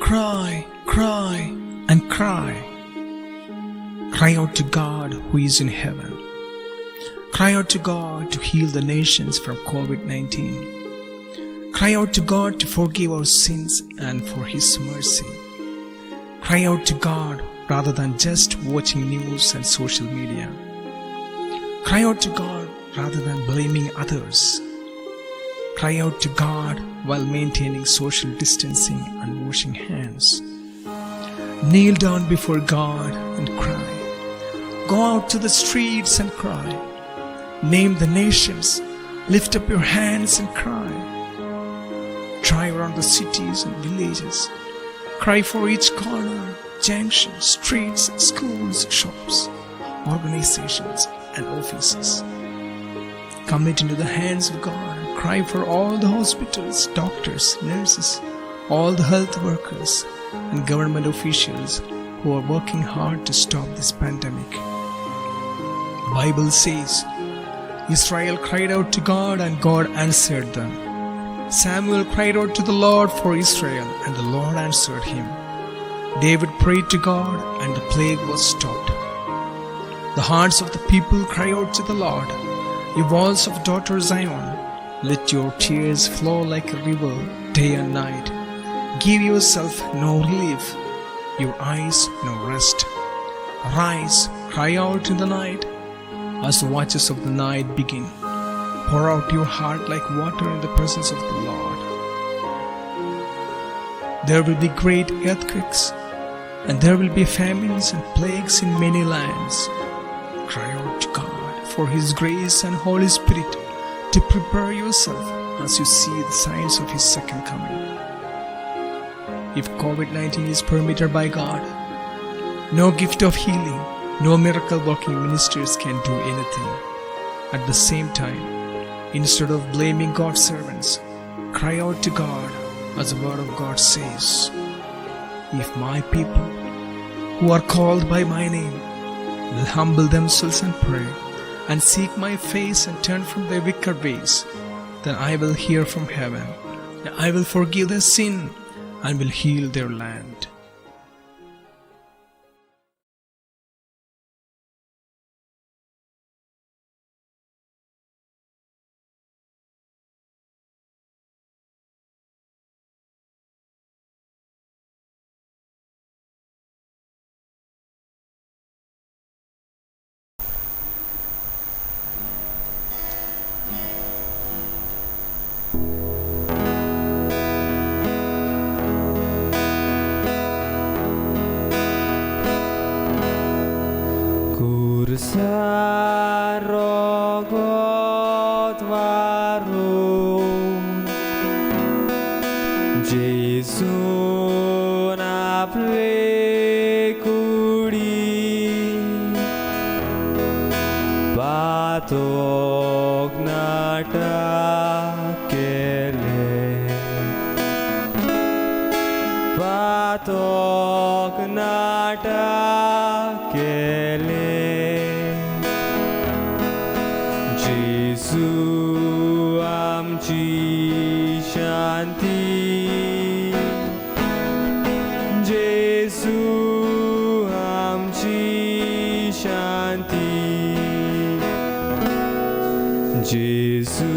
Cry, cry, and cry. Cry out to God who is in heaven. Cry out to God to heal the nations from COVID-19. Cry out to God to forgive our sins and for His mercy. Cry out to God rather than just watching news and social media. Cry out to God rather than blaming others. Cry out to God while maintaining social distancing and washing hands. Kneel down before God and cry. Go out to the streets and cry. Name the nations. Lift up your hands and cry. Drive around the cities and villages. Cry for each corner, junction, streets, schools, shops, organizations, and offices. Commit into the hands of God and cry for all the hospitals, doctors, nurses, all the health workers, and government officials who are working hard to stop this pandemic. The Bible says, Israel cried out to God and God answered them. Samuel cried out to the Lord for Israel and the Lord answered him. David prayed to God and the plague was stopped. The hearts of the people cry out to the Lord. You walls of daughter Zion, let your tears flow like a river day and night. Give yourself no relief, your eyes no rest. Arise, cry out in the night, as the watches of the night begin. Pour out your heart like water in the presence of the Lord. There will be great earthquakes, and there will be famines and plagues in many lands. Cry out to God for His grace and Holy Spirit to prepare yourself as you see the signs of His second coming. If COVID-19 is permitted by God, no gift of healing, no miracle working ministers can do anything. At the same time, instead of blaming God's servants, cry out to God as the word of God says, If my people, who are called by my name, will humble themselves and pray, and seek my face and turn from their wicked ways, then I will hear from heaven, and I will forgive their sin and will heal their land. Kursar rogot warung Jesu आपले कुडी पातोक नाटक केले पातोक नाटक केले जेजू आमची शांती जेजू आमची शांती जेजू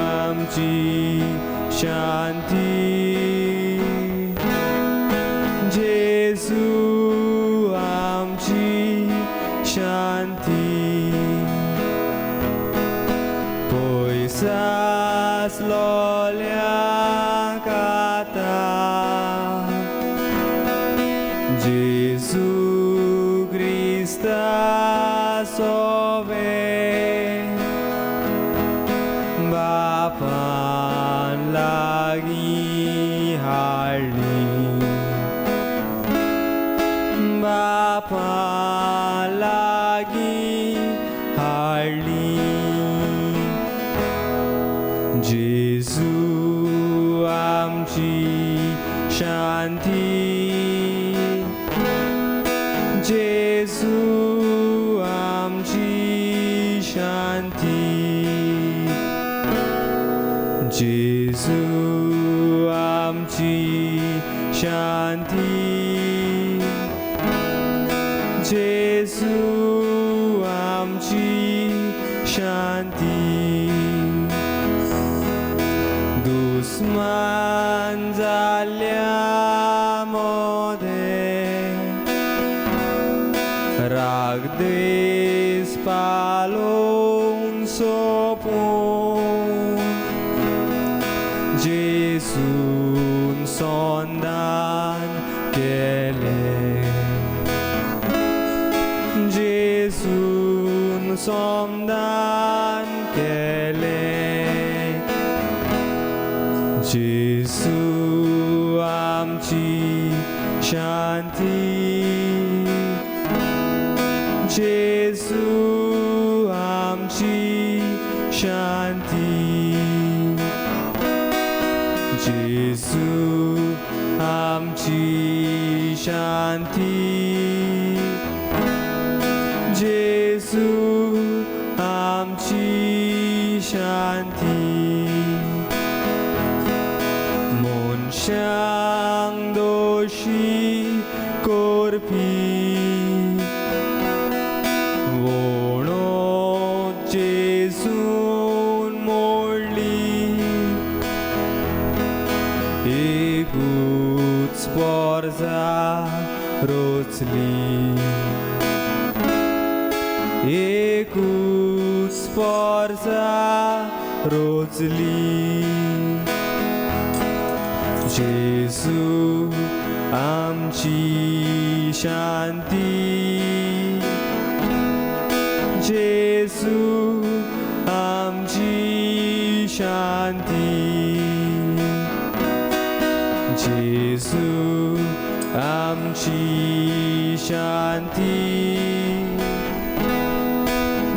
आमची शांती जेजू आमची शांती पयसासलोल्या काता जेजू क्रिस्ता सोवे बापान लागीं हाडली बापान लागीं हाडली जेजू आमची शांती जेजू आमची शांती जेजू आमची शांती. जेजू आमची शांती. दुस्मान जाल्या मोदें राग द्वेस पालोवन सोंपून जेजून संदान केलें. जेजून संदान केलें. जेजू आमची शांती. जेजू आमची शांती. जेजू आमची शांती. जेजू आमची शांती. मनशांक दोशी करपी वणत जेजून मोडली. एकूच पोरजा रोचली. एकूच पोरजा रोचली. जेजू आमची शांती. जेजू आमची शांती. जेजू आमची शांती.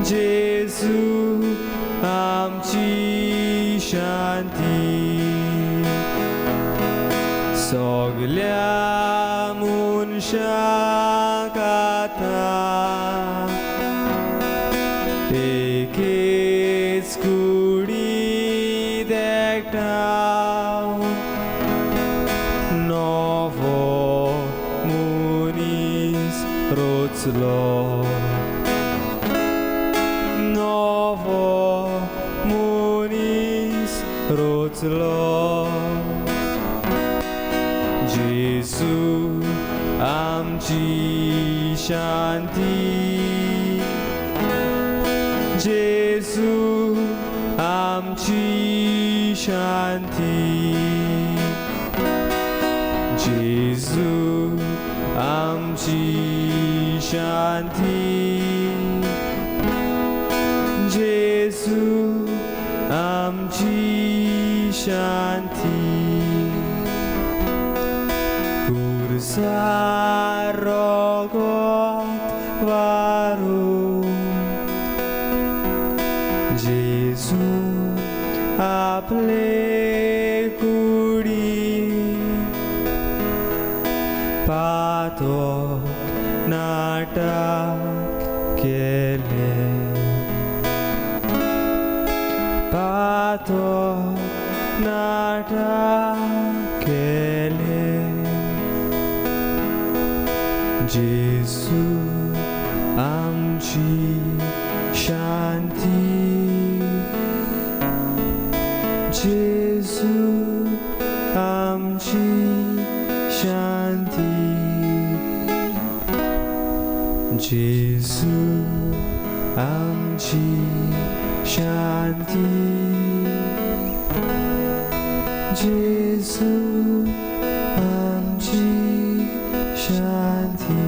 जेजू आमची शांती. सगल्या मनशांक आतां एकेच कुडींत एकठांय नवो मनीस रचलो. नवो मनीस रचलो. जेजू आमची शांती. जेजू आमची शांती. जेजू आमची शांती. जेजू आमची शांती. खुर्सार रगत वारून जेजू आपले कुडीक पातक नाटक केलें. पातक नाटक केलें. जेजू आमची शांती. जेजू आमची शांती. जेजू आमची शांती. जेजू आमची शांती.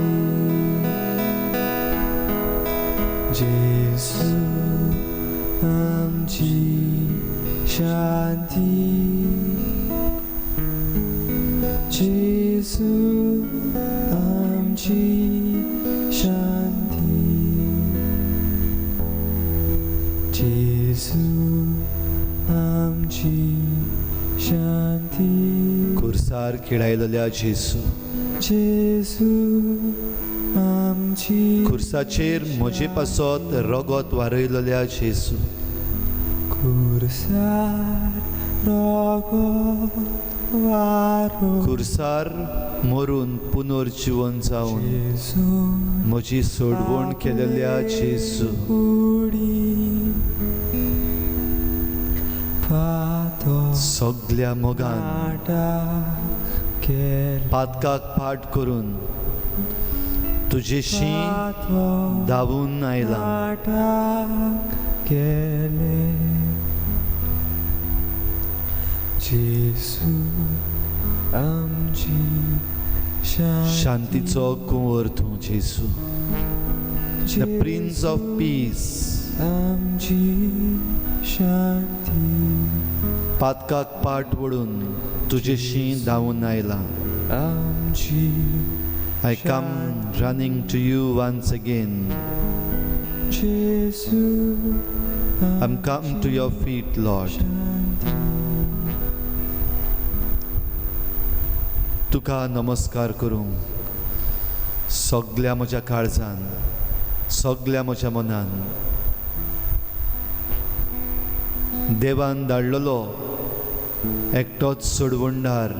जेजू आमची शांती. जेजू आमची शांती. जेजू आमची शांती. खुर्सार खिळायलेल्या जेजू, जेजू आमची खुर्साचेर म्हजे पासत रगत वारयलेल्या जेजू, खुर्सार रगत वारो खुर्सार मरून पुनर्जिवन जावन जेजू म्हजी सोडवण केलेल्या जेजू कुडी पातो सगल्या मोगान नाटक केलें पातकाक पाठ करून तुजेशी पातो धांवून आयला. नाटक केलें जेजू आमची शांतीचो कुंवर तूं जेजू, the prince of piece. आमची शांती पातकाक पाठ वडून तुजेशी धांवून आयला. आमची I come running to you once again. जेजू I'm come to your feet, Lord. शांती तुका नमस्कार करूंक सगल्या म्हज्या काळजान, सगल्या म्हज्या मनान. देवान धाडलेलो एकटोच सोडवणदार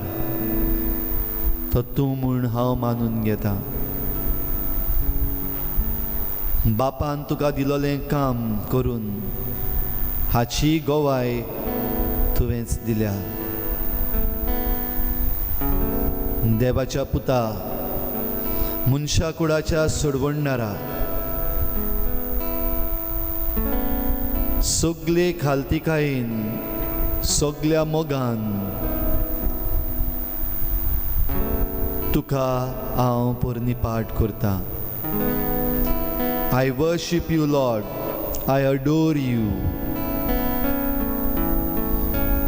तो तूं म्हूण हांव मानून घेता. बापान तुका दिलोलें काम करून हाची गोवाय तुवेंच दिल्या. देवाच्या पुता, मनशा कुडाच्या सोडवणदारा, सगले खालतिकायेन, सगल्या मोगान तुका हांव पोरणी पाठ करता. I worship you Lord, I adore you.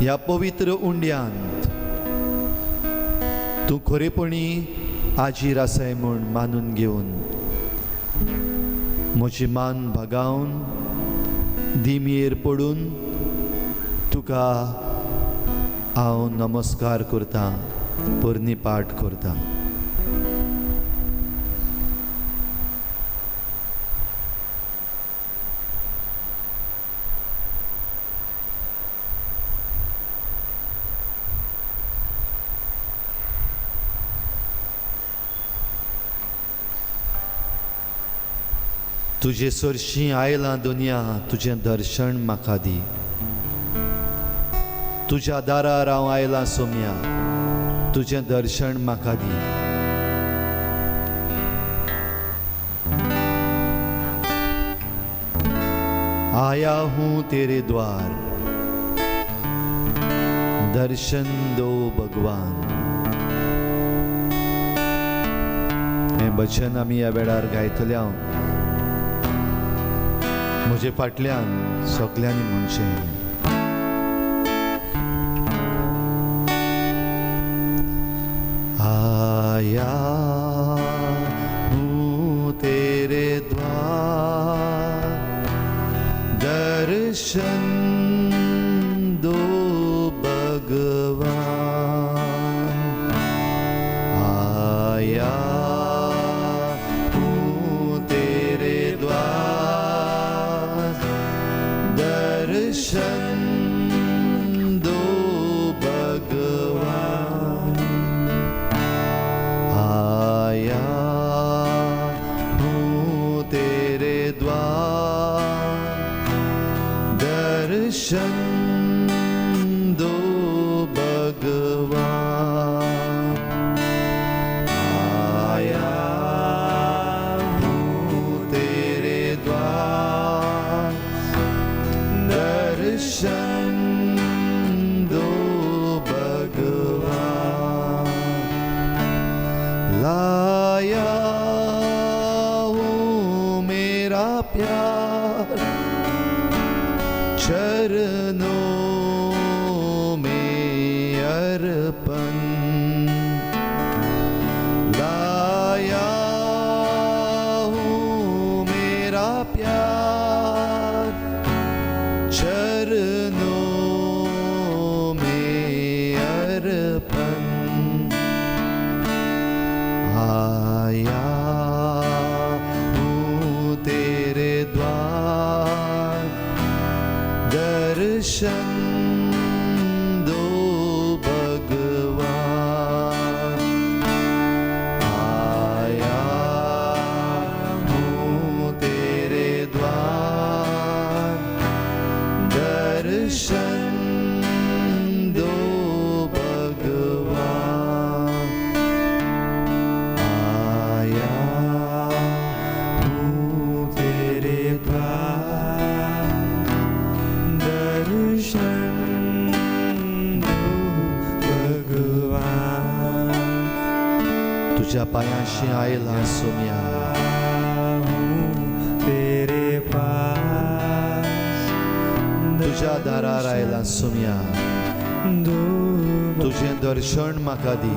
ह्या पवित्र उंड्यांत तूं खरेपणी आजीर आसाय म्हूण मानून घेवन म्हजी मान भागावन दिमयेर पडून तुका हांव नमस्कार करता, पोरणी पाठ करता. तुजे सरशीं आयलां दुनिया, तुजें दर्शन म्हाका दी. तुज्या दारार हांव आयलां सोम्या, तुजें दर्शन म्हाका दी. आया हूँ तेरे द्वार, दर्शन दो भगवान. हें भजन आमी ह्या वेळार गायतले. हांव म्हजे फाटल्यान सगल्यांनी म्हणचें. आया हूँ तेरे द्वार, दर्शन दो भगवान. आया हूँ तेरे द्वार, दर्शन दो भगवान. आया हूँ तेरे द्वार, दर्शन दो भगवान. आया हूँ तेरे द्वार, दर्शन दो भगवान. लाया हूँ मेरा प्यार चरणों में अर्पण. लाया हूँ मेरा प्यार चरणों में अर्पण. आया हूँ तेरे द्वार, दर्शन दो भगवान. दर्शन दो भगवान, आया हूँ तेरे पास, दर्शन दो भगवान। तुझ्या पायांशी आयला सोम्या, हूँ तेरे पास, तुझ्या दारार आयला सोम्या, दो तुझें दर्शन म्हाका दी।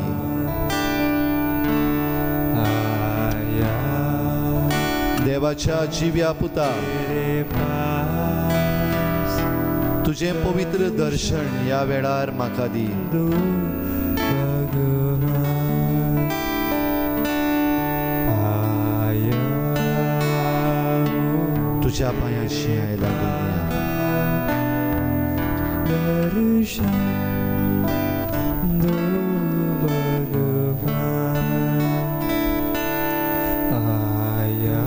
आया देवाच्या जिव्या पुता, तेरे पास, तुझें पवित्र दर्शन ह्या वेळार म्हाका दी। दो भगवान। आया हूँ तुझ्या पायांशी आयला दुनिया, दर्शन दो भगवान। आया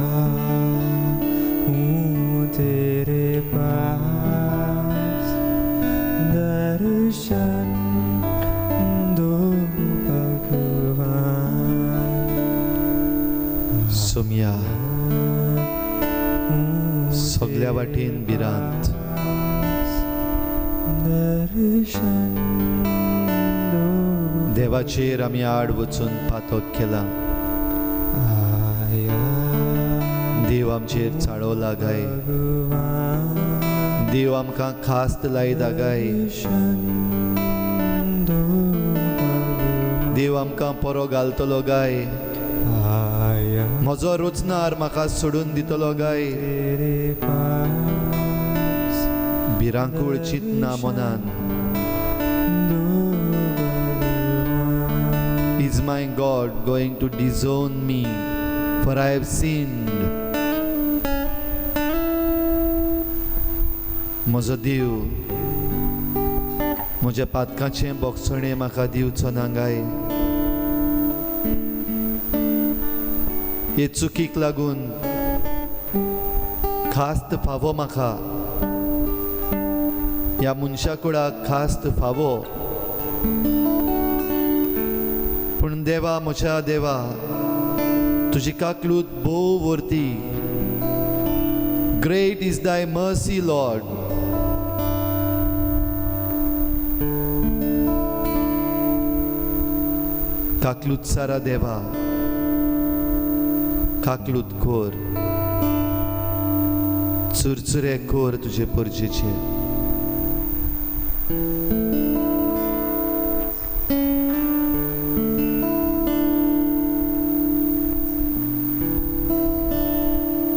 हूँ तेरे पास, दर्शन दो भगवान। सोम्या हूँ सगल्या वाटेन भिरांत, दर्शन दो देवाचेर आमी आड वचून पातक केलां, आया देव आमचेर चाळवला गाय, भगवान, देव आमकां खास्त लायता गाय, दर्शन दो भगवान। देव आमकां परो घालतलो गाय, आया म्हजो रचणार म्हाका सोडून दितलो गाय। तेरे पास, भिरांकूळ चिंतना मनान, दो भगवान। Is my God going to disown me, for I have sinned? म्हजो देव म्हज्या पातकाचें बोगसणें म्हाका दिवचो ना गाय। हे चुकीक लागून खास्त फावो म्हाका, ह्या मनशा कुडाक खास्त फावो, पूण देवा म्हज्या देवा तुजी काकलूत भोव वर्ती। Great is thy mercy Lord. काकलूत सारा देवा, काकलूत कोर, चुरचुरे कोर तुजे परजेचे।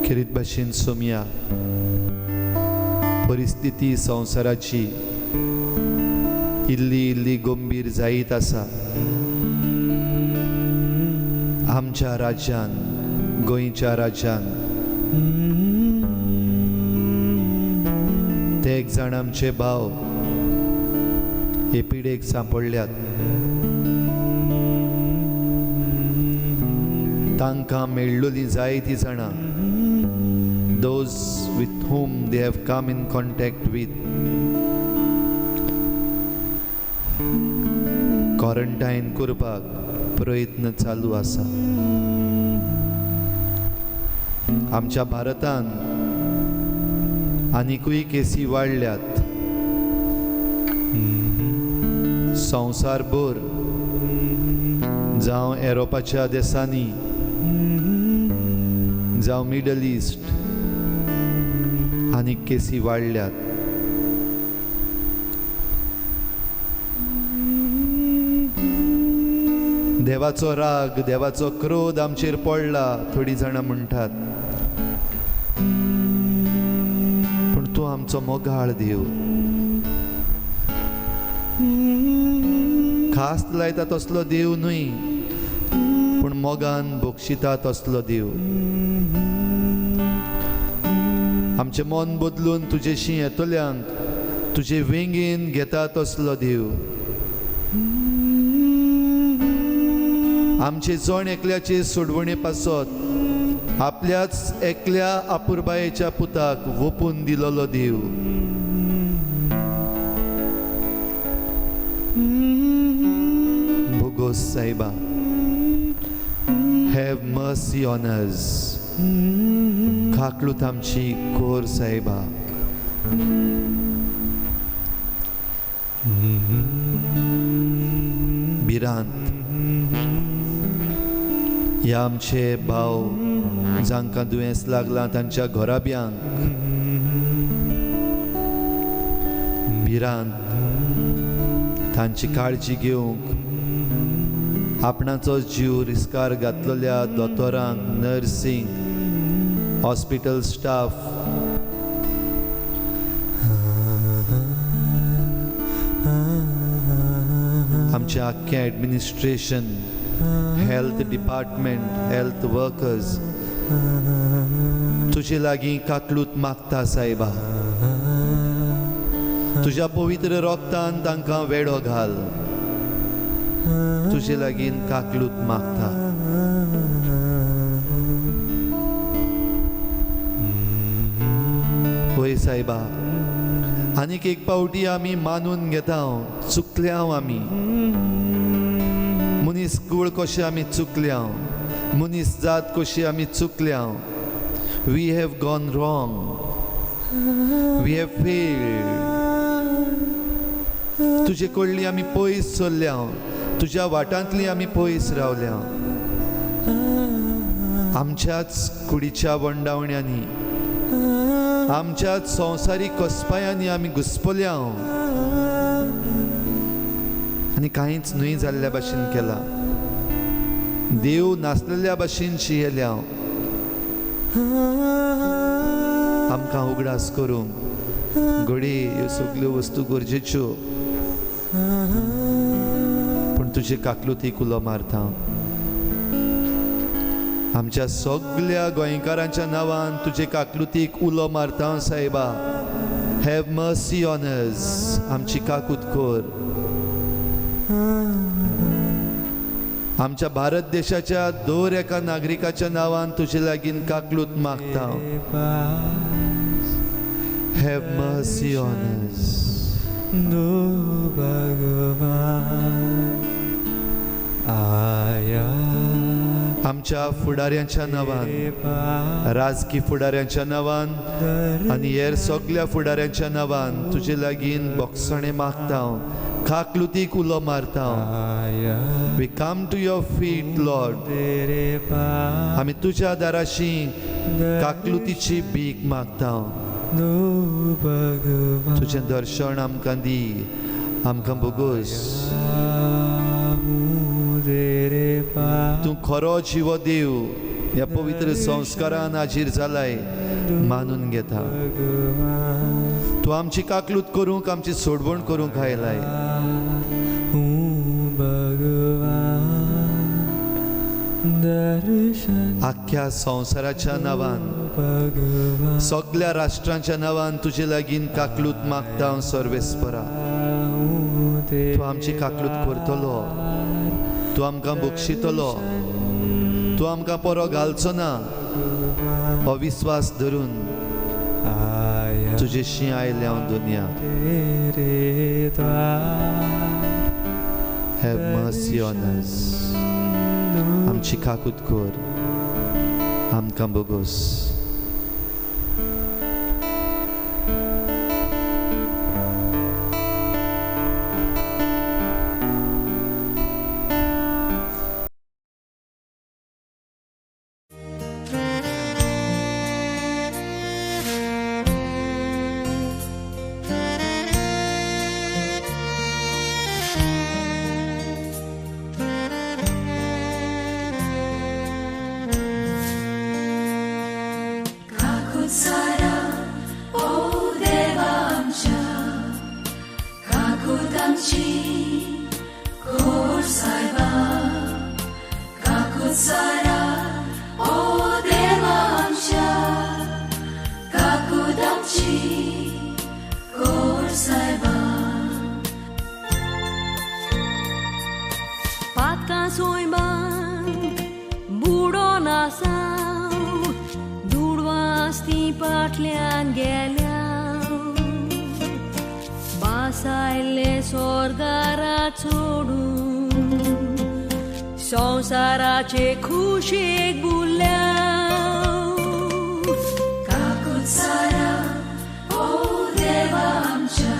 खेरीत भाशेन सोमया परिस्थिती संवसाराची इल्ली इल्ली गंभीर जायत आसा। आमच्या राज्यान, गोंयच्या राज्यान ते एक जाण आमचे भाव हे पिडेक सांपडल्यात, तांकां मेळ्ळोली जायतीं जाणां, those with whom they have come in contact with, quarantine करपाक प्रयत्न चालू आसा। आमच्या भारतान आनिकूय केसी वाडल्यात। संवसारभर जावं एरोपाच्या देशांनी, जावं मिडल इस्ट आनी केसी वाडल्यात। देवाचो राग, देवाचो क्रोध आमचेर पडला थोडीं जाणां म्हणटात, पूण तूं आमचो मोगाळ देव, खास्त लायता तसलो देव न्हय, पूण मोगान बक्षिता तसलो देव। आमचें मन बदलून तुजेशी येतल्यांक तुजे वेंगेन घेता तसलो देव। आमचे जण एकल्याचे सोडवणे पासत आपल्याच एकल्या अपुरबायेच्या पुताक वोपून दिलोलो देव। बोगोस सायबा. Have mercy on us. काकलूत आमची कोर सायबा. भिरांत ह्या आमचे भाव जांकां दुयेंस लागलां तांच्या घराब्यांक भिरांत, तांची काळजी घेवंक आपणाचो जीव रिस्कार घातलेल्या दोतोरांक, नर्सींक, हॉस्पिटल स्टाफ, आमचें आख्खें administration, health department, health workers तुजे लागीं काकलूत मागता सायबा. तुज्या पवित्र रोगतान तांकां वेडो घाल. तुजे लागीं काकलूत मागता. वय सायबा, आनीक एक पावटी आमी मानून घेता चुकल्या आमी. मनीस कूळ कशें आमी चुकल्या, मनीस जात कशी आमी चुकल्या. We have gone wrong, we have failed. तुजे कडली आमी पयस चल्ल्या, तुज्या वाटांतली आमी पयस रावल्या. आमच्याच कुडीच्या वंडावण्यांनी, आमच्याच संवसारीक कसपायांनी आमी घुसपल्या आनी कांयच न्हय जाल्ल्या भाशेन केलां. देव नासलेल्या भाशेन शियेल्या. आमकां उगडास करूंक घडये ह्यो सगल्यो वस्तू गरजेच्यो, पूण तुजे काकलुतीक उलो मारता. आमच्या सगल्या गोंयकारांच्या नांवान तुजे काकलुतीक उलो मारता सायबा. Have mercy on us. आमची काकूत कर. आमच्या भारत देशाच्या दर एका नागरिकाच्या नांवान तुजे लागीं काकलूत मागता. Have mercy on us. भगवान आया. आमच्या फुडाऱ्यांच्या नांवान, राजकी फुडाऱ्यांच्या नांवान आनी हेर सगल्या फुडाऱ्यांच्या नांवान तुजे लागीं बोगसणें मागता, काकलुतीक उलो मारता. We come to your feet, Lord. आमी तुज्या दाराशी काकलुतीची भीक मागता. तुजें दर्शन आमकां दी, आमकां बोगोस. तूं खरो जिवो देव ह्या पवित्र संस्कारान हाजीर जालाय मानून घेता. तूं आमची काकलूत करूंक, आमची सोडवण करूंक आयलाय. आख्ख्या संवसाराच्या नांवान, सगल्या राष्ट्रांच्या नांवान तुजे लागीं काकलूत मागता हांव सर्वेस्परा. तूं आमची काकलूत करतलो, तूं आमकां बक्षितलो, तूं आमकां परो घालचो ना हो विस्वास धरून तुजेशी आयलें हांव दुनिया. Have mercy on us. आमची काकूत कर, आमकां बोगोस. फाटल्यान गेल्या बासायले सोर्गारा चोडून संवसाराचे खुशेक बुल्ल्या. काकूत सारा ओ देवा आमच्या,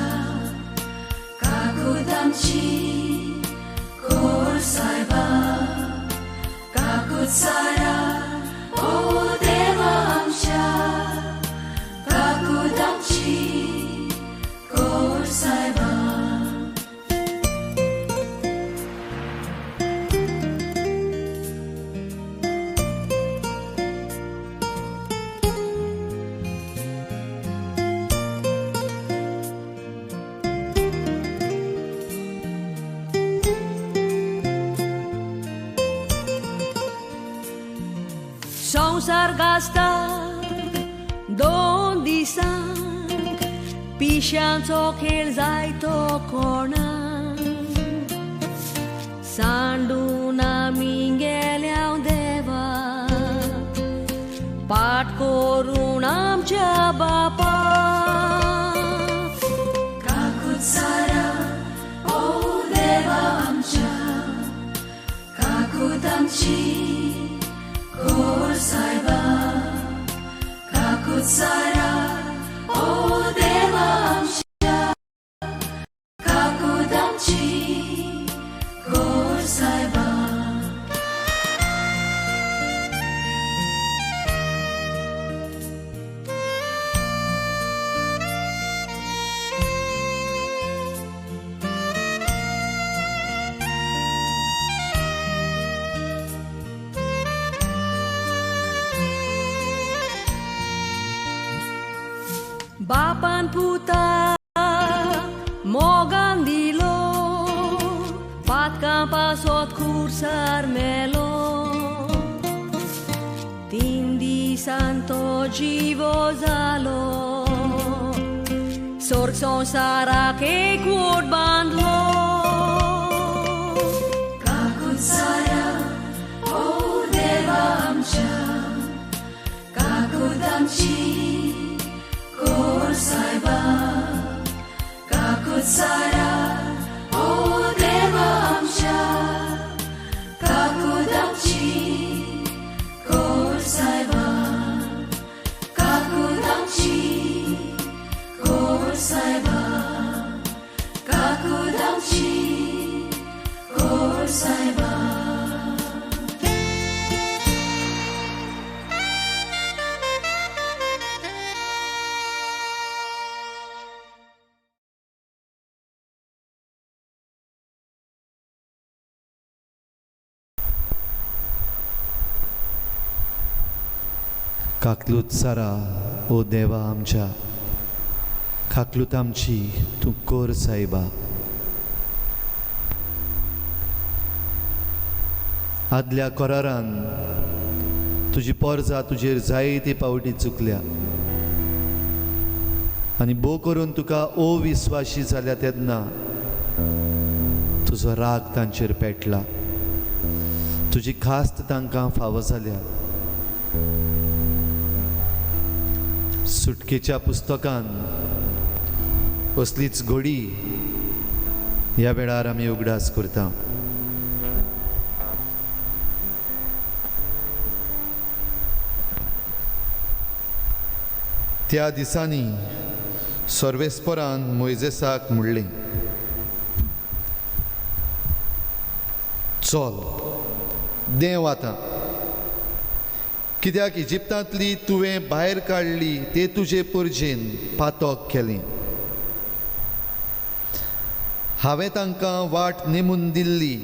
काकूत आमची कोर सायबा. काकूत सारा ओ देवा आमच्या, काकूत आमची कोर सायबा. संवसार गाजता दोन दिसांक, पिशांचो खेळ जायतो कोणाक. सांडून आमी गेल्या देवा, पाट करून आमच्या बापा. काकूत सारा ओ देवा आमच्या, काकूत आमची कोर सायबा. काकूत सारा ओ देवा आमच्या, काकूत आमची कोर सायबा. बापान पुता मोगान दिलो, पातकां पासत खुर्सार मेलो. तीन दिसान तो जिवो जालो, सोर्ग संवसाराक एकवट बांदलो. काकूत सारा ओ देवा आमच्या, काकूत आमची कोर सायबा. काकूत सारा ओ देवा आमच्या, काकूत आमची कोर सायबा. काकूत आमची कोर सायबा. काकूत आमची कोर सायबा. काकलूत सारा ओ देवा आमच्या, काकलूत आमची तूं कोर सायबा. आदल्या करारान तुजी पोरजा तुजेर जायते पावटी चुकल्या आनी भोव करून तुका अविस्वाशी जाल्या तेन्ना तुजो राग तांचेर पेटला, तुजी खास्त तांकां फावो जाल्या. सुटकेच्या पुस्तकान असलीच घोडी ह्या वेळार आमी उगडास करता. त्या दिसांनी सर्वेस्परान मोयजेसाक म्हणलें, चल देंव आतां, कित्याक इजिप्तांतली तुवें भायर काडली ते तुजे परजेन पातक केलें. हांवें तांकां वाट नेमून दिल्ली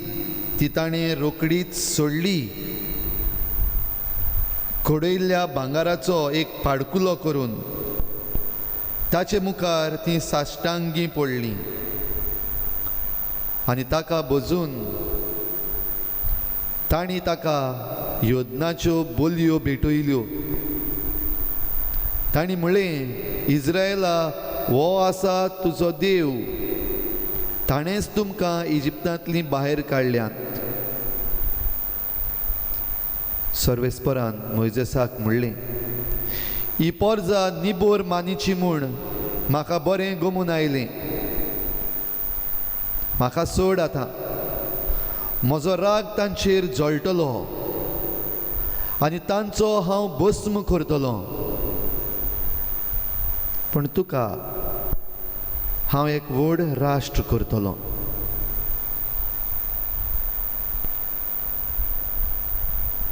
ती ताणें रोकडीच सोडली. घडयल्ल्या भांगाराचो एक पाडकुलो करून ताचे मुखार ती साश्टांगी पडली आनी ताका बजून तांणी ताका योदनाच्यो बोलयो भेटयल्यो. तांणी म्हळें, इज्रायला हो आसा तुजो देव, ताणेंच तुमकां इजिप्तांतलीं भायर काडल्यात. सर्वेस्परान मोयजेसाक म्हणलें, ही पोरजा निबोर मानीची म्हूण म्हाका बरें गमून आयलें, म्हाका सोड आतां, म्हजो राग तांचेर जळटलो आनी तांचो हांव भस्म करतलो. पूण तुका हांव एक व्हड राष्ट्र करतलो.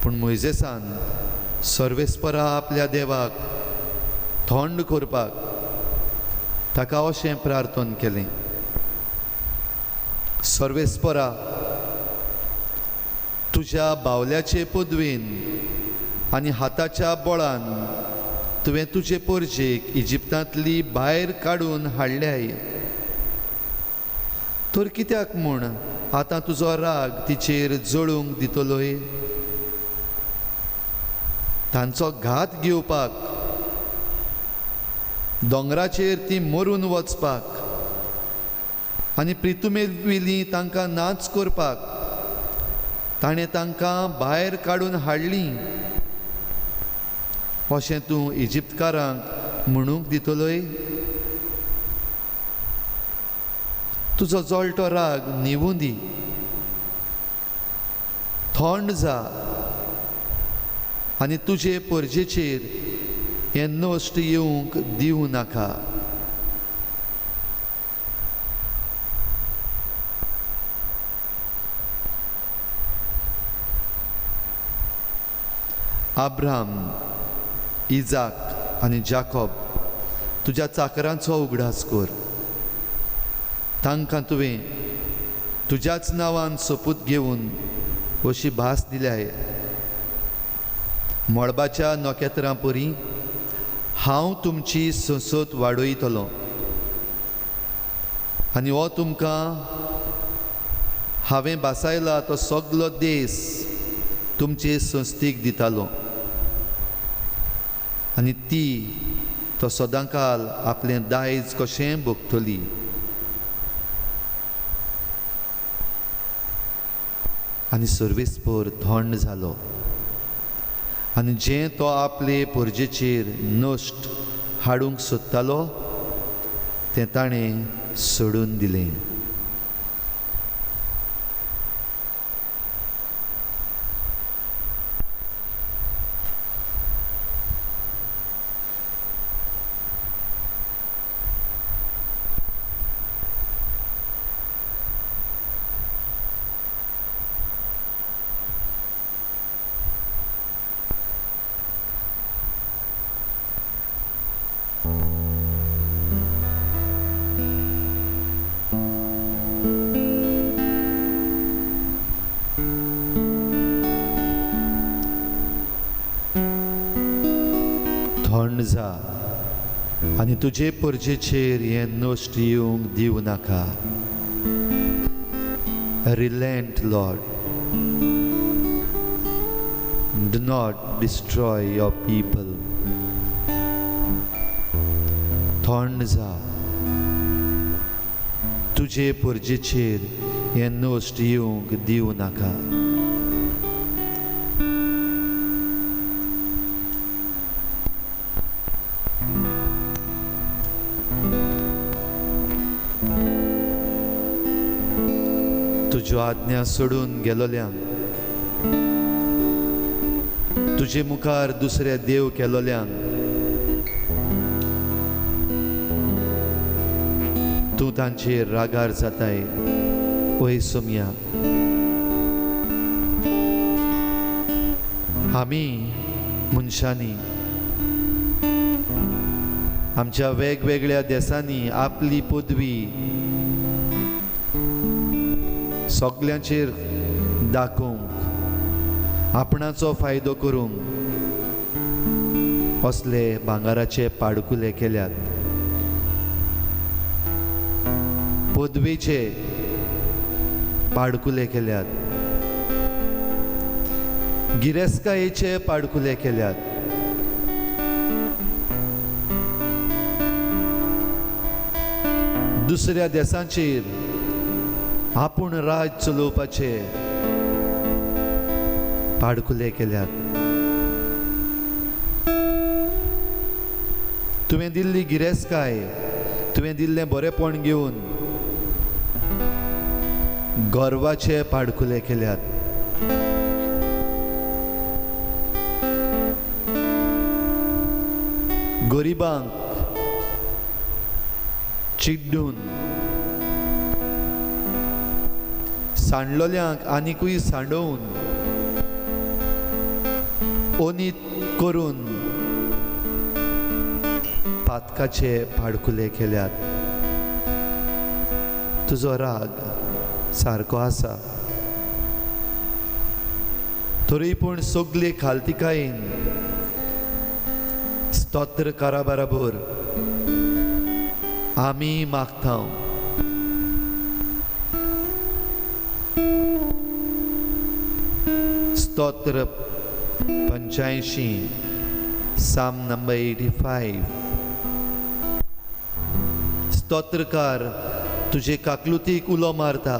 पूण मोयजेसान सर्वेस्परा आपल्या देवाक थंड करपाक ताका अशें प्रार्थन केलें, सर्वेस्परा, तुज्या बावल्याचे पदवेन आनी हाताच्या बळान तुवें तुजे परजेक इजिप्तांतली भायर काडून हाडल्याय, तर कित्याक म्हूण आतां तुजो राग तिचेर जळूंक दितलोय? तांचो घात घेवपाक, दोंगराचेर ती मरून वचपाक आनी प्रितुमेवयली तांकां नाच करपाक ताणें तांकां भायर काडून हाडलीं, अशें तूं इजिप्तकारांक म्हणूंक दितलोय? तुजो जळटो राग न्हिवूं दी, थंड जा आनी तुजे परजेचेर हें नश्ट येवंक दिवं नाका. आब्राम, इजाक आनी जाकोब तुज्या चाकरांचो उगडास कर. तांकां तुवें तुज्याच नांवान सोपूत घेवन अशी भास दिल्याय, मळबाच्या नखेत्रां परी हांव तुमची संसद वाडयतलो आनी हो तुमकां हांवें भासायला तो सगलो देस तुमचे संस्थेक दितालो आनी ती तो सदांकाल आपलें दायज कशें भोगतली. आनी सर्वेस्पर थंड जालो आनी जें तो आपले परजेचेर नश्ट हाडूंक सोदतालो तें ताणें सोडून दिलें. थंड जा आनी तुजे परजेचेर हें नश्ट येवंक दिवं नाका. Relent, Lord, do not destroy your people. थंड जा, तुजे परजेचेर हें नश्ट येवंक दिवं नाका. तुज्यो आज्ञा सोडून गेलोल्यांक, तुजे मुखार दुसरे देव केलोल्यांक तूं तांचेर रागार जाताय. ओय सोमया, आमी मनशांनी आमच्या वेगवेगळ्या देशांनी आपली पदवी सगल्यांचेर दाखोवंक, आपणाचो फायदो करूंक असले भांगराचे पाडकुले केल्यात. पदवेचे पाडकुले केल्यात, गिरेस्तकायेचे पाडकुले केल्यात. दुसऱ्या देशांचेर आपूण राज चलोवपाचे पाडकुले केल्यात. तुवें दिल्ली गिरेस्तकाय, तुवें दिल्लें बरेपण घेवन गर्वाचे पाडकुले केल्यात. गरिबांक चिड्डून, सांडलोल्यांक आनिकूय सांडोवन, ओनीत करून पातकाचे पाडकुले केल्यात. तुजो राग सारको आसा, तरी पूण सगले खालतिकायेन स्तोत्र करा बराबर आमी मागता. स्तोत्र 85, साम नंबर 85. स्तोत्रकार तुजे काकलुतीक उलो मारता.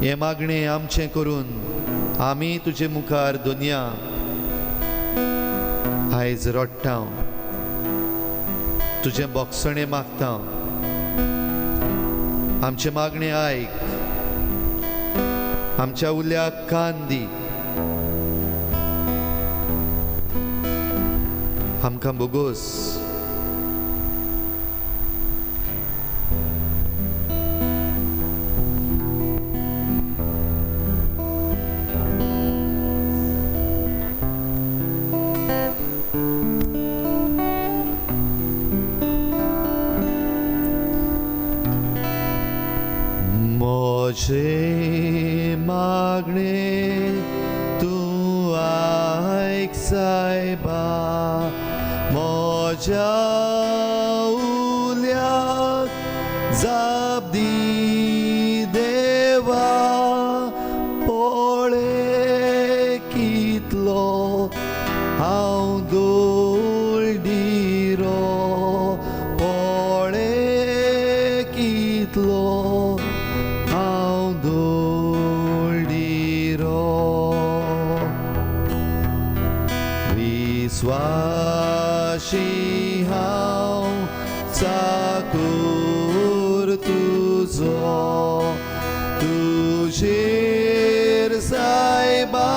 हें मागणें आमचें करून आमी तुजे मुखार दुनिया आयज रडटा, तुजें बोगसणें मागता. आमचें मागणें आयक, आमच्या उल्याक कान दी, आमकां बोगोस. म्हजें मागणें तूं आयक सायबा, म्हज्या उल्याक जाप दी देवा. पळय कितलो हांव दोळदिरो, पळय कितलो हांव दोळदिरो. विस्वाशी हांव चाकूर तुजो, तुजेर सायबा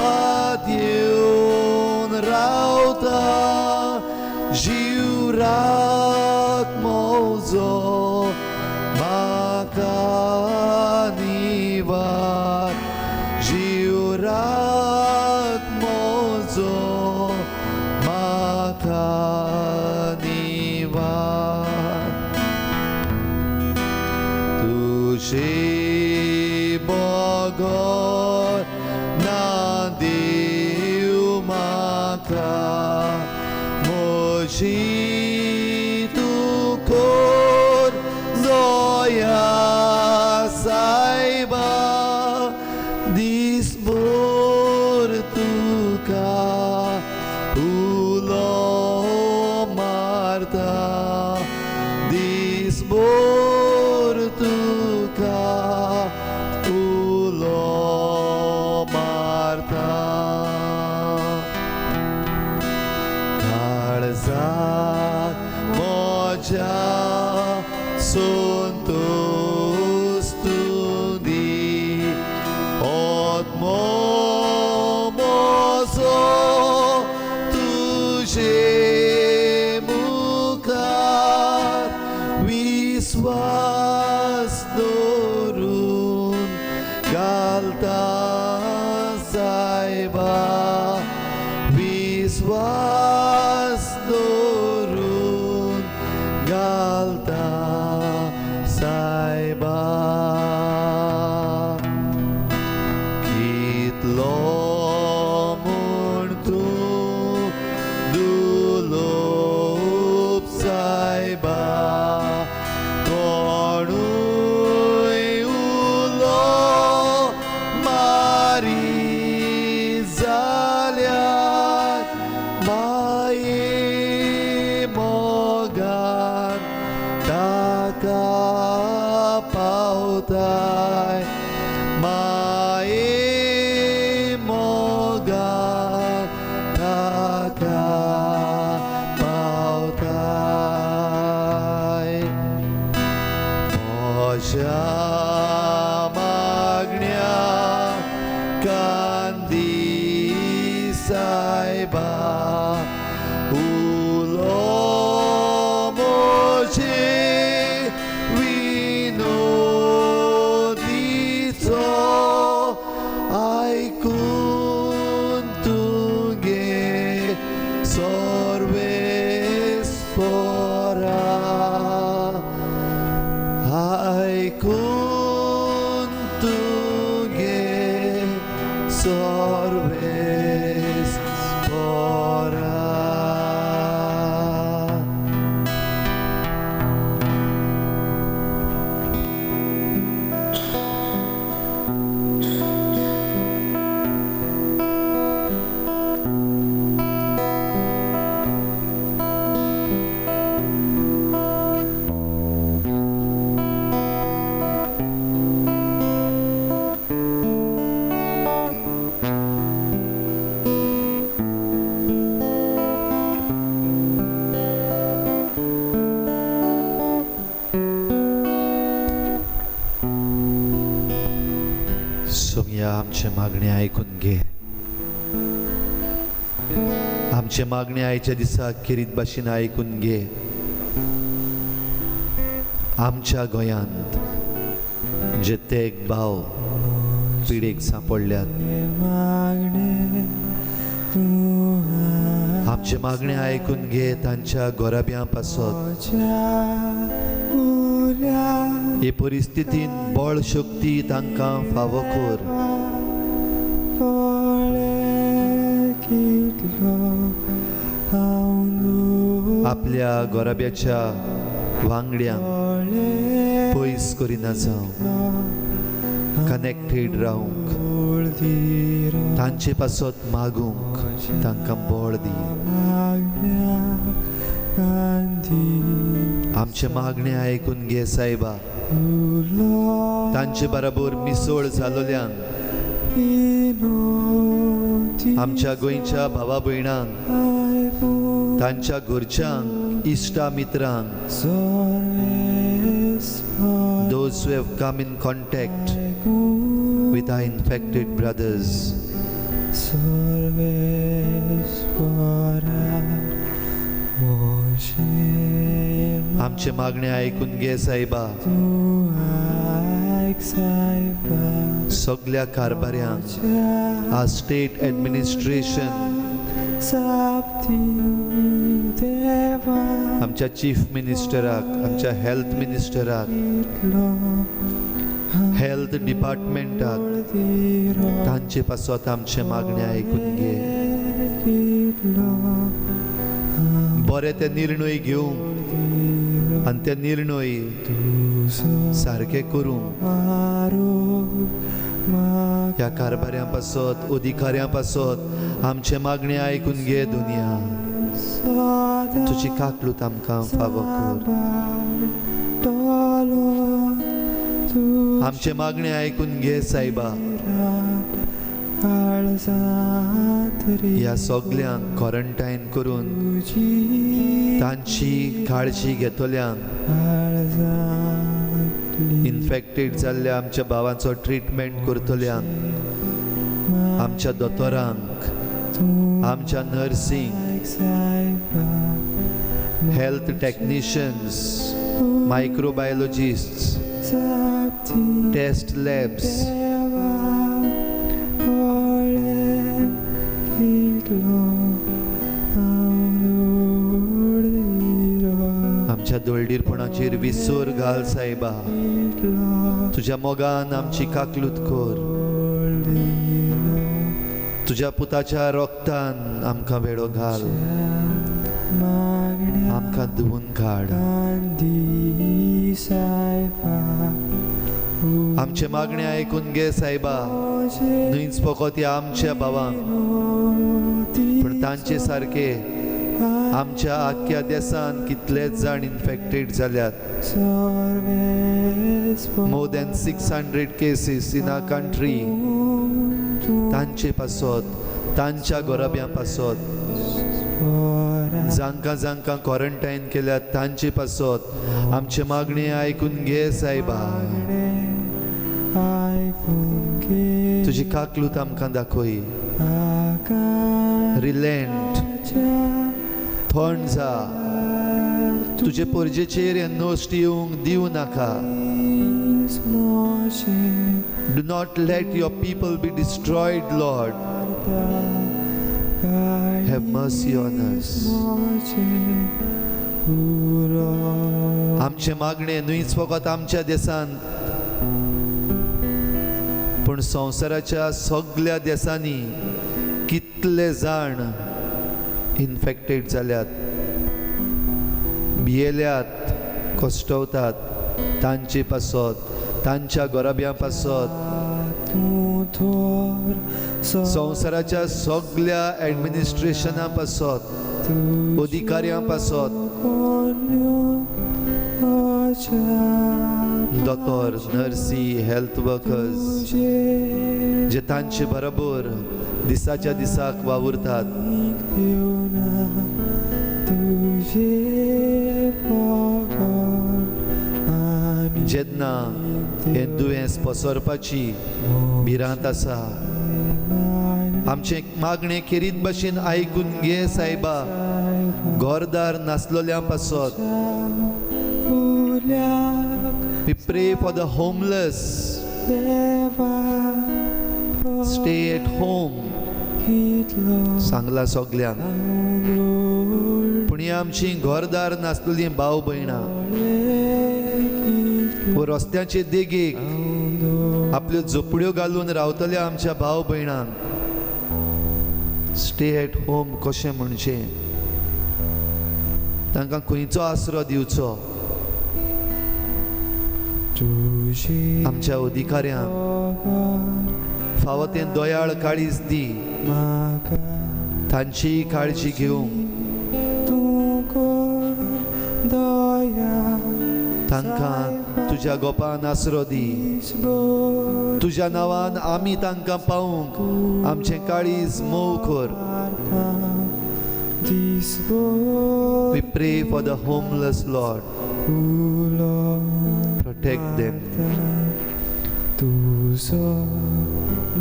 पातयेवन रावता. जीव राख म्हजो म्हाका निवार, जीव राख म्हजो म्हाका निवार. तुजे बगर ना देव म्हाका, म्हजी तूं कर दया सायबा. दिसभर तुका उलो मारता, दिसभर तुका उलो मारता. काळजाक म्हज्या संतोस तूं दी, आत्मो म्हजो तुजे मुखार विस्वास दवरून घालता सायबा, विस्वास दवरून घालता सायबा. कितलो म्हूण तूं दुलोब सायबा, कोणूय उलो मारी जाल्यार माये मोगान ताका पावताय, माये मोगान ताका पावताय. म्हज्या मागण्या कांदी सायबा उलो म्हजे विनोदीचो आयकून तुगे सर्वेस्पोरा आयकून तुगे सर्वेस्पोरा. सोमया आमचे मागणे आयकून घे. आमचे मागणे आयच्या दिसा खेरीत भाशेन आयकून घे. आमच्या गोंयांत जे तेग भाव पिडेक सांपडल्यात, आमचे मागणे आयकून घे. तांच्या गोराब्यां पासत हे परिस्थितीन बळ शक्ती तांकां फावो कर. आपल्या गोराब्याच्या वांगड्यांक पयस करिना जावं, कनेक्टेड रावंक, तांचे पासत मागूंक तांकां बळ दी. आमचे मागणे आयकून घे सायबा. तांचे बराबर मिसळ जालोल्यांक, आमच्या गोंयच्या भावा भयणांक, तांच्या घरच्यांक, इश्टा मित्रांक, those who have come in contact with our infected brothers, आमचे मागणे आयकून घे सायबा. सगल्या कारभाऱ्यांक, our state administration, आमच्या चीफ मिनिस्टराक, आमच्या हेल्थ मिनिस्टराक, हेल्थ डिपार्टमेंटाक, तांचे पासत आमचे मागणे आयकून घे. बरे ते निर्णय घेवंक आनी ते निर्णय सारके करूंक ह्या कारभाऱ्यां पासत, अधिकाऱ्यां पासत आमचे मागणे आयकून घे. दुनिया तुजी काकलूत आमकां फावो कर. आमचे मागणे आयकून घे सायबा. ह्या सगल्यांक क्वॉरंटायन करून तांची काळजी घेतल्यांक, इन्फेक्टेड जाल्ल्या आमच्या भावांचो ट्रिटमेंट करतल्यांक, आमच्या दोतोरांक, आमच्या nursing, health technicians, microbiologist, test labs, आमच्या दोळडीरपणाचेर विसर घाल सायबा. तुज्या मोगान आमची काकलूत कर. तुज्या पुताच्या रोगतान आमकां वेळो घाल, आमकां धुवून काड. आमचे मागणे आयकून घे सायबा. न्हयच फकत ह्या आमच्या भावांक, पूण तांचे सारके आमच्या आख्ख्या देसान कितलेच जाण इन्फेक्टेड जाल्यात. More than 600 cases in our country. तांचे पासत, तांच्या गोरब्यां पासत, जांकां जांकां क्वॉरंटायन केल्यात तांचे पासत आमचे मागणें आयकून घे सायबा. तुजी काकलूत आमकां दाखय. रिलेंट, थंड जा. तुजे परजेचेर हें नश्ट येवंक दिवं नाका. Do not let your people be destroyed, Lord. Have mercy on us. आमचे मागणे न्हयच फकत आमच्या देशांत, पूण संवसाराच्या सगल्या देशांनी कितले जाण इन्फेक्टेड जाल्यात, भियेल्यात, कश्टवतात, तांचे पासत, तांच्या घराब्यां पासत, संवसाराच्या सगल्या एडमिनिस्ट्रेशना पासत, अधिकाऱ्यां पासत, दोतोर, नर्सी, हेल्थ वर्कर्स जे तांचे बरोबर दिसाच्या दिसाक वावुरतात, जेन्ना हें दुयेंस पसरपाची भिरांत आसा, आमचें मागणें खेरीत भशेन आयकून घे सायबा. घरदार नासलोल्या पासत We pray for the homeless. Stay at home. सांगला सगल्यांक. पूण ही आमची घरदार नासलेली भाव भयणां व रस्त्याचे देगेक आपल्यो झोपड्यो घालून रावतल्या आमच्या भाव भयणांक स्टे एट होम कशें म्हणचें, तांकां खंयचो आसरो दिवचो? आमच्या अधिकाऱ्यांक फावो तें दयाळ काळीज दी, तांची काळजी घेवंक, तांकां तुज्या गोपान आसरो दी. तुज्या नांवान आमी तांकां पावूंक आमचें काळीज मोव कर. We pray for the homeless, Lord. Protect them. तुजो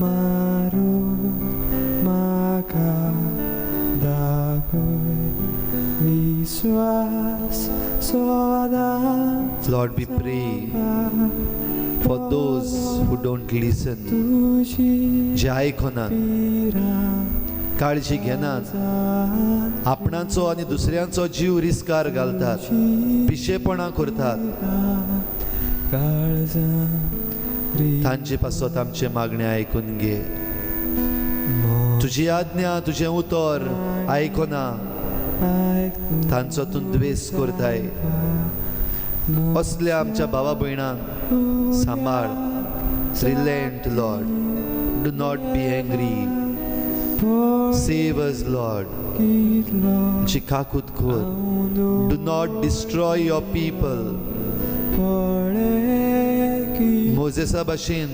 मारो म्हाका दाखय विश्वास सदांच. Lord, we pray for those who don't listen, जे आयकनात, काळजी घेनात, आपणाचो आनी दुसऱ्यांचो जीव रिस्कार घालतात, पिशेपणां करतात, तांचे पासत आमचें मागणें आयकून घे. तुजी आज्ञा, तुजें उतर आयकना तांचो तूं द्वेस करताय. असल्या आमच्या भावा भयणांक सांबाळ. Relent, Lord. Do not be angry. Save us, Lord. आमची काकूत कर. Do not destroy your people. मोजेसा भाशेन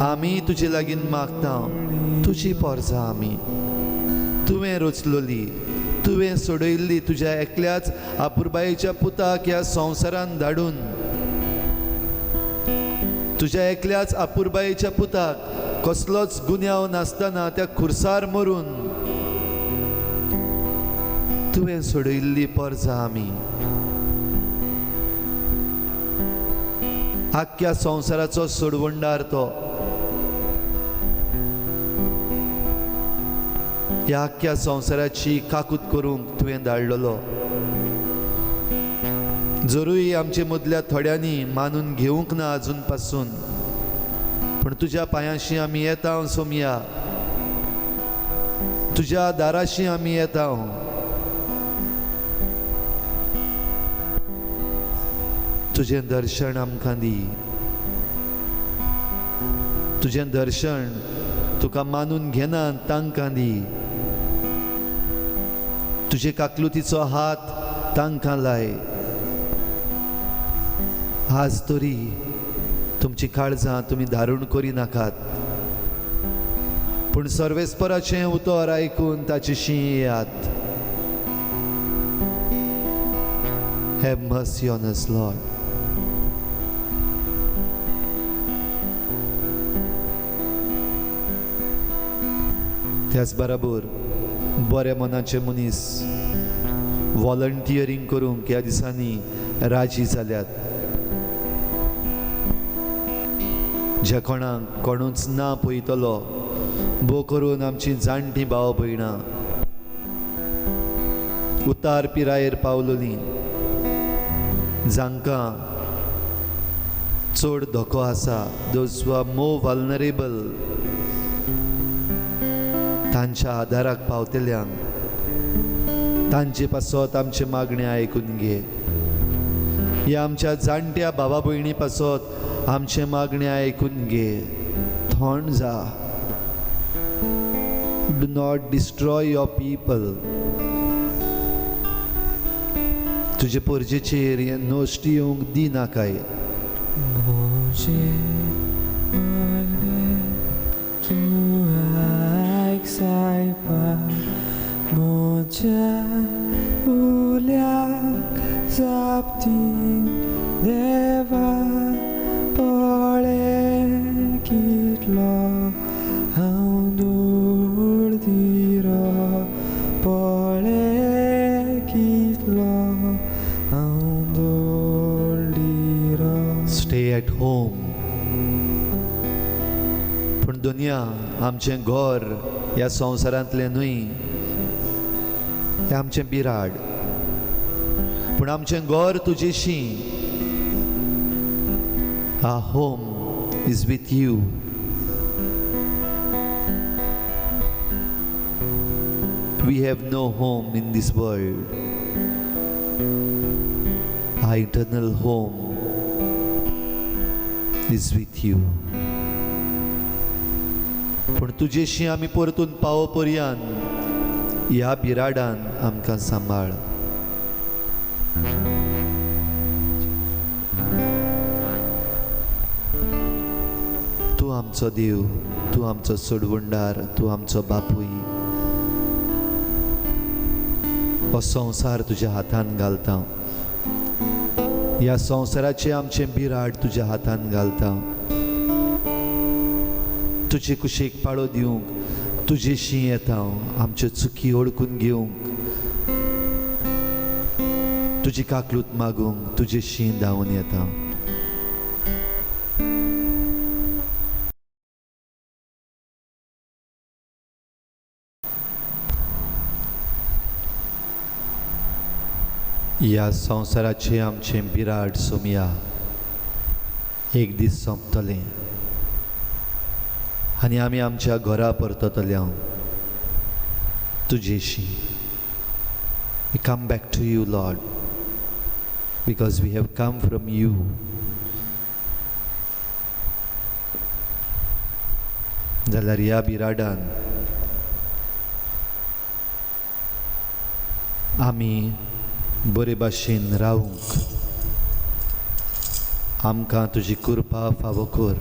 आमी तुजे लागीं मागता, तुजी पोरसां आमी तुवें रचलोली, तुवें सोडयल्ली तुज्या एकल्याच अपुरबायेच्या पुताक ह्या संवसारान धाडून, तुज्या एकल्याच अपुरबायेच्या पुताक कसलोच गुन्यांव नासतना त्या खुर्सार मरून तुवें सोडयल्ली पोरसां आमी. आख्ख्या संवसाराचो सोडवणदार तो, ह्या आख्ख्या संवसाराची काकूत करूंक तुवें धाडलेलो. जरूय आमचे मदल्या थोड्यांनी मानून घेवंक ना अजून पासून, पूण तुज्या पांयांशी आमी येता सोमया, तुज्या दाराशी आमी येता. तुजें दर्शन आमकां दी, तुजें दर्शन तुका मानून घेना तांकां दी, तुजे काकलुतीचो हात तांकां लाय. आज तरी तुमची काळजां तुमी धारून करिनाकात, पूण सर्वेस्पराचें उतर आयकून ताची शी येयात. Have mercy on us, Lord. त्याच बराबर बऱ्या मनाचे मनीस वॉलंटियरींग करूंक ह्या दिसांनी राजी जाल्यात. ज्या कोणाक कोणूच ना पळयतलो भो करून आमची जाणटी भाव भयणां उतार पिरायेर पावलोली, जांकां चड धोको आसा, those who are more vulnerable, तांच्या आदाराक पावतल्यांक तांचे पासत आमचें मागणें आयकून घे. ह्या आमच्या जाणट्या भावा भयणी पासत आमचें मागणें आयकून घे. थोंड जा. Do not destroy your people. तुजे पोरजेचेर हें नश्ट येवंक दी नाकाय. म्हजें मागणें तूं आयक सायबा, म्हज्या उल्याक जाप दी देवा, पळय कितलो हांव दुर्दिरो, पळय कितलो हांव दुर्दिरो. Stay at home. पूण दुनिया आमचें घर ह्या संवसारांतलें न्हय, हें आमचें बिराड. पूण आमचें घर तुजेशी. Our home is with you. We have no home in this world. Our eternal home is with you. पूण तुजेशी आमी परतून पावो पर्यंत ह्या बिराडान आमकां सांबाळ. तूं आमचो देव, तूं आमचो सोडवणदार, तूं आमचो बापूय. हो संवसार तुज्या हातान घालता. ह्या संवसाराचें आमचें बिराड तुज्या हातान घालता. तुजे कुशीक पाळो दिवंक तुजेशी येता. आमच्यो चुकी ओळखून घेवंक, तुजी काकलूत मागूंक तुजेशी धांवन येता. ह्या संवसाराचें आमचें बिराड सोमया एक दीस सोंपतलें आनी आमी आमच्या घरा परततले तुजेशी. We come back to you, Lord, because we have come from you. जाल्यार ह्या बिराडान आमी बरे भाशेन रावूंक आमकां तुजी कृपा फावो कर.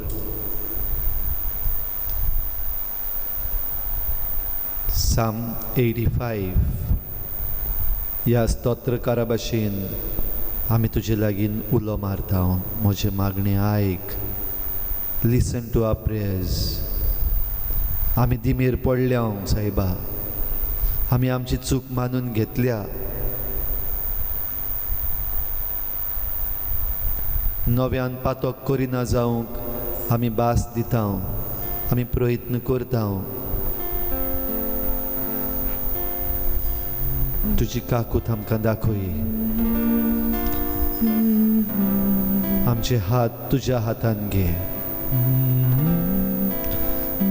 Psalm 85 ह्या स्तोत्रकारा भाशेन आमी तुजे लागीं उलो मारता. म्हजें मागणें आयक. Listen to our prayers. आमी दिमेर पडल्या सायबा, आमी आमची चूक मानून घेतल्या. नव्यान पातक करिना जावंक आमी भास दिता, आमी प्रयत्न करता. तुजी काकूत आमकां दाखय. आमचे हात तुज्या हातान घे,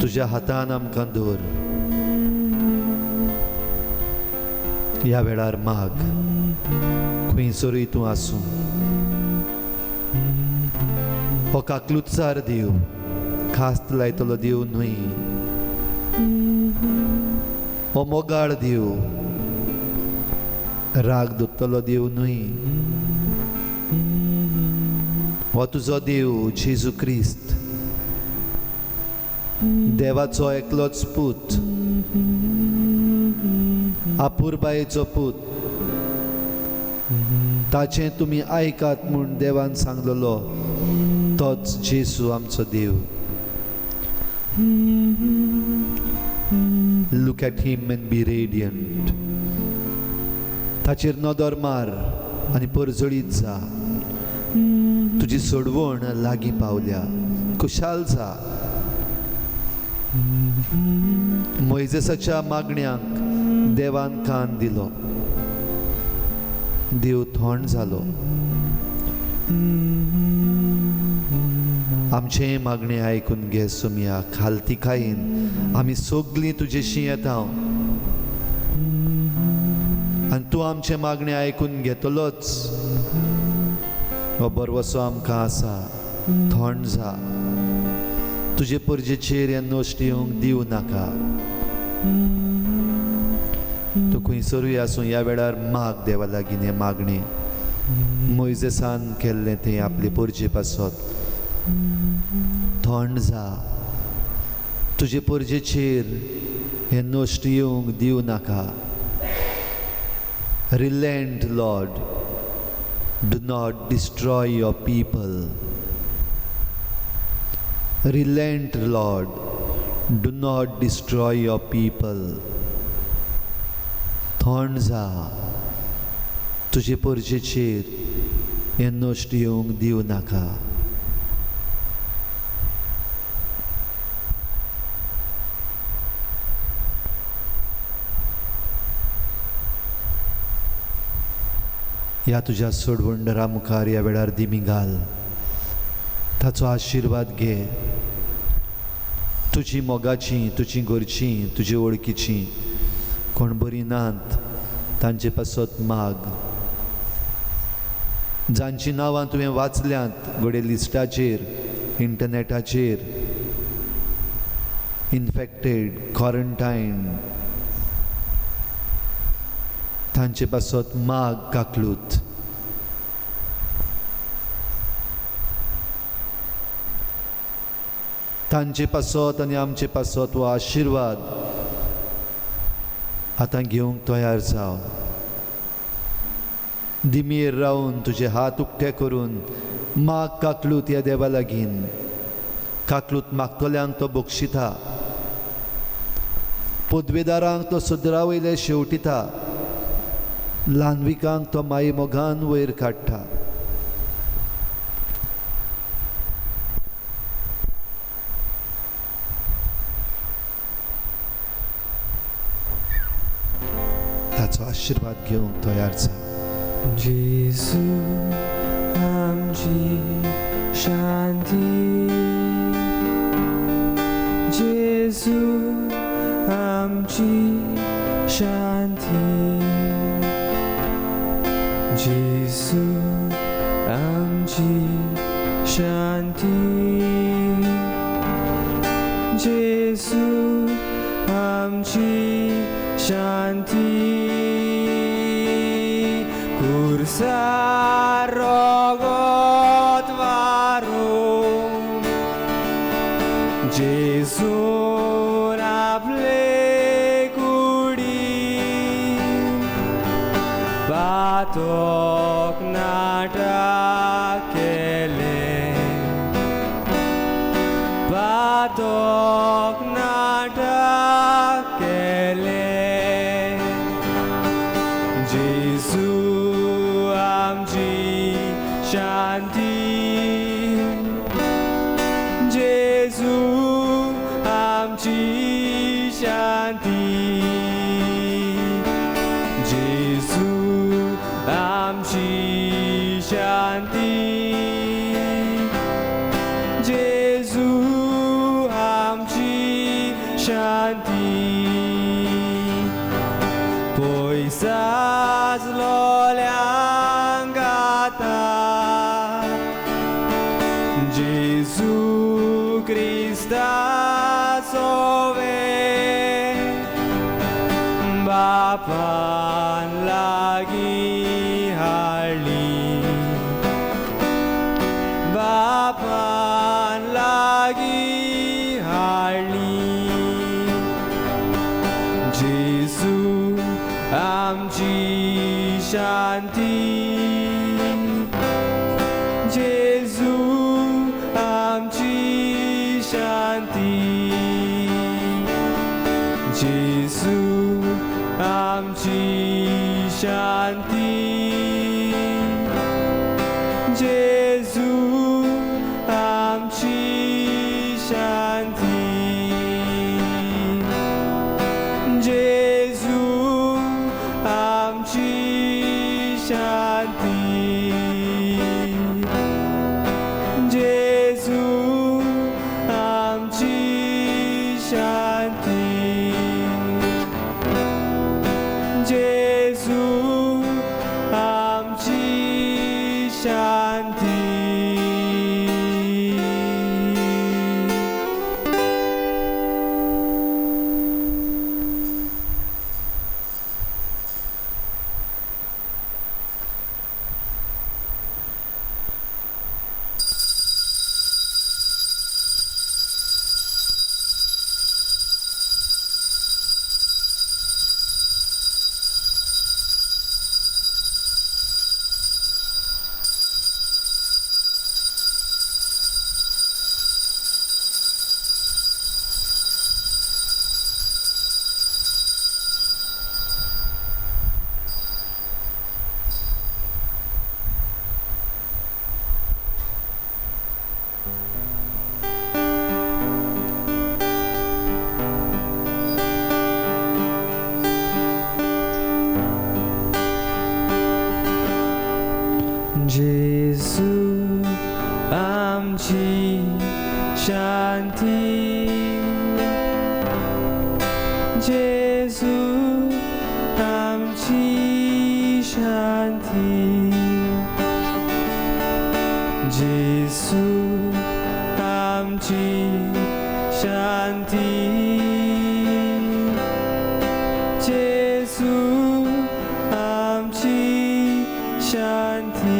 तुज्या हातान आमकां दवर. ह्या वेळार माग, खंयसरूय तूं आसूं, हो काकलुतसार देव, खास्त लायतलो देव न्हय, हो मोगाळ देव, राग दोत्तलो देव न्हय, हो तुजो देव जेजू क्रिस्त, देवाचो एकलोच पूत, आपुरबायेचो पूत, ताचें तुमी आयकात म्हूण देवान सांगलेलो तोच जेजू आमचो देव. Look at him and be radiant. ताचेर नदर मार आनी परजळीत जा. तुजी सोडवण लागीं पावल्या, खुशाल जा. मोयजेसाच्या मागण्यांक देवान कान दिलो, देव थंड जालो. आमचें मागणें आयकून घे सोमया, खालतिकायेन आमी सगळीं तुजेशी येता आनी तूं आमचें मागणें आयकून घेतलोच. हो बरवसो आमकां आसा. थंड जा. तुजे परजेचेर हें नश्ट येवंक दिवं नाका. तूं खंयसरूय आसूं ह्या वेळार माग देवा लागीं हें मागणें. मोयजेसान केल्लें तें आपले परजे पासत. थंड जा. तुजे परजेचेर हें नश्ट येवंक दिवं नाका. Relent, Lord. Do not destroy your people. Relent, Lord. Do not destroy your people. थंड जा. तुजे परजेचेर हें नश्ट येवंक दिवं नाका. ह्या तुज्या सोडवणदारा मुखार ह्या वेळार दिमी घाल. ताचो आशिर्वाद घे. तुजी मोगाची, तुजी घरची, तुजी वळखीची कोण बरी नात तांचे पासत माग. जांची नांवां तुवें वाचल्यांत घडये लिस्टाचेर, इंटरनेटाचेर, इन्फेक्टेड, क्वॉरंटायन, तांचे पासत माग काकलूत. तांचे पासत आनी आमचे पासत हो आशिर्वाद आतां घेवंक तयार जाव. दिमयेर रावन तुजे हात उक्ते करून माग काकलूत ह्या देवा लागीं. काकलूत मागतल्यांक तो बक्षिता, पदवेदारांक तो सदरा वयले शेवटिता, ल्हानविकांक तो माई मोगान वयर काडटा. ताचो आशिर्वाद घेवंक तयार जा. जेजू आमची शांती, जेजू आमची शांती, जेजू आमची शांती, जेजू आमची शांती. कुर्सार रगत वारून जेजून आपले कुडीन पातक नाटक केलें, पातक नाटक केलें. जेजू आमची शांती, जेजू आमची शांती, जेजू आमची शांती, जेजू आमची शांती. पयसाजलोल्यांक आतां जेजू क्रिस्ताचो वेळ बापान लागीं हाडली, बापान लागीं हाडली. जेजू आमची शांती, जेजू आमची शांती जेजू आमची शांती जेजू आमची शांती जेजू आमची शांती. जेजू आमची शांती जेजू आमची शांती जेजू आमची शांती जेजू आमची शांती.